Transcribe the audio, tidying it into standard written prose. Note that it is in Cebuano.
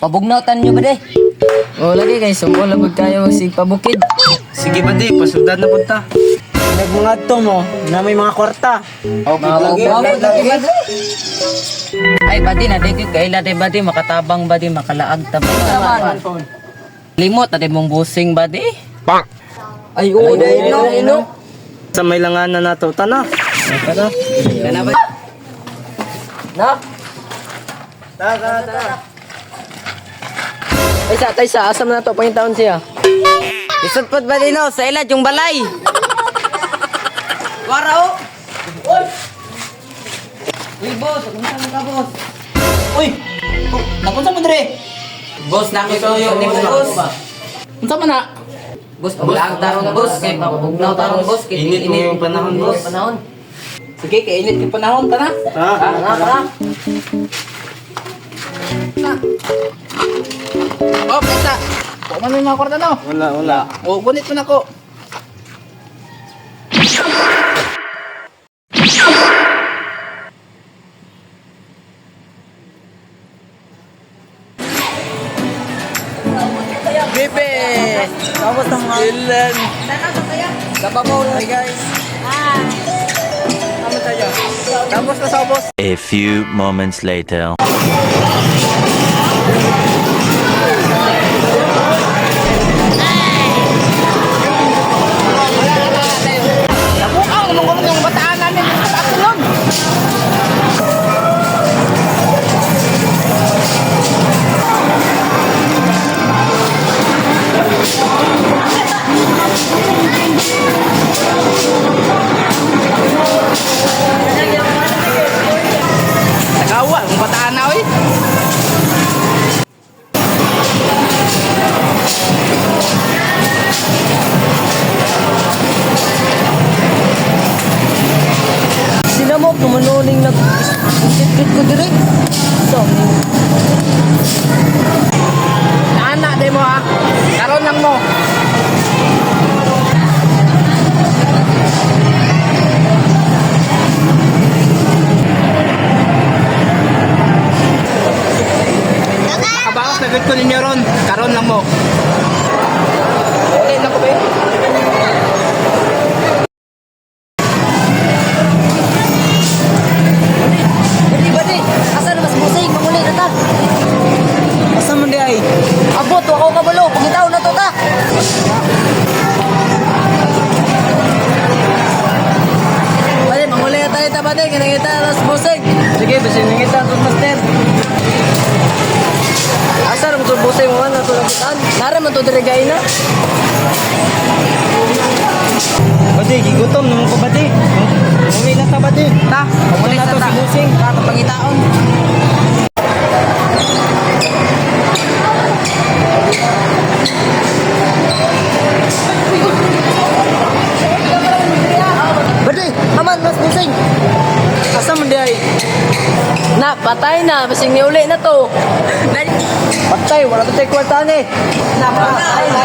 Pabugnaw tan nyo ba de? O lagi kay sumol labod kayo sig pabukid. Sige ba di, pasugdan na punta. Nagmangadto mo na may mga kwarta. Okay, lagi. Lagi. Ay badi na di kay kaila di badi makatabang badi makalaag ta ba. Limot na di mong busing badi. Ay, oo, dahil no. No. Sa may langanan na to, tana. Tara. Kana ba? Na? Tara, tara. Ay sa, tay sa, asam na to, pangitaon siya. Isod pod badi no sa ilad yung balay. Wara o. Uy boss, unsa man ka boss? Uy! Nakunsa mo dire? Boss na ko suyo ni boss. Unsa man na? Boss, pabugnaw tarong boss kay pabugnaw tarong boss kay Init mo yung panahon, boss. Panahon. Sige, kay init kay panahon tara. Tara. Tara, tara. Oh, kita. Wa man may mga kwarta no. Wala, wala. O gunit man ako. Bebe! Tapos ang mga... Ilan? Sa babaw na guys. Tapos na sa ubos. A few moments later. Nabukaw, namang yung bataan namin sa atulog. Nagawa, ang bataan na oy. Sila mo, kumunuling nag... Kit ko dire. So, Nana, de mo ha. Karon lang mo. Nakabawas na gud ko ninyo ron. Karon lang mo. Okay na ko ba? badi, badi. Asa na mas busing, manguli na ta. Asa man di ay? Abot, wakaw kabalo, pangitaon na to ta. Bade, manguli na tayo ta bade. Kinangita mas busing. Sige, basin nangita to master. Asa ra mo to busing mo na to nakitaan? Nara man to dire gay na. Badi, gigutom naman ko badi. Umuwi na ta badi. Ta, Manguli na na to ta. si busing. Ta, pangitaon. Badi, aman mas busing. Asa man di ay? Na, patay na, basing niuli na to. Patay, wala to tay kwarta ni. Na, patay na.